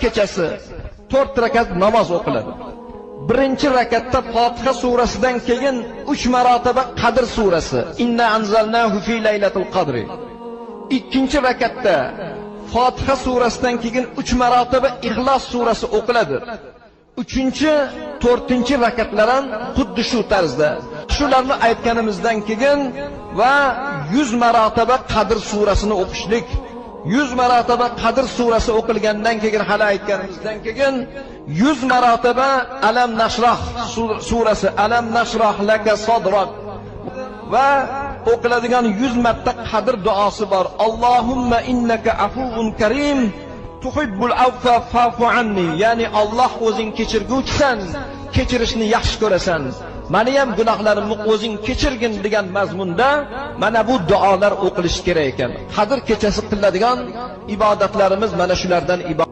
Kechasi 4 rakat namoz o'qiladi. Birinchi rakatda Fotiha surasidan keyin 3 marotaba Qadr surasi. Inna anzalnahu fi laylatil qadri. Ikkinchi rakatda Fotiha surasidan keyin 3 marotaba Ixlos surasi o'qiladi. Uchinchi, to'rtinchi rakatlar ham xuddi shu tarzda. Shularni aytganimizdan keyin va 100 marotaba Qadr surasini o'qishlik, 100 marotaba Qadr surasi o'qilgandan keyin, hali aytganimizdan keyin 100 marotaba Alam nashrah surasi, Alam nashrah laka sadrak va o'qiladigan 100 marta Qadr duosi bor. Allohumma innaka afuvun karim tuhibbul afva fa'fu anni. Ya'ni Alloh o'zing kechirguvchisan, kechirishni yaxshi ko'rasan. Meni ham gunohlarimni o'zing kechirgin degan mazmunda mana bu duolar o'qilishi kerak ekan. Qadr kechasi qiladigan ibodatlarimiz mana shulardan iborat.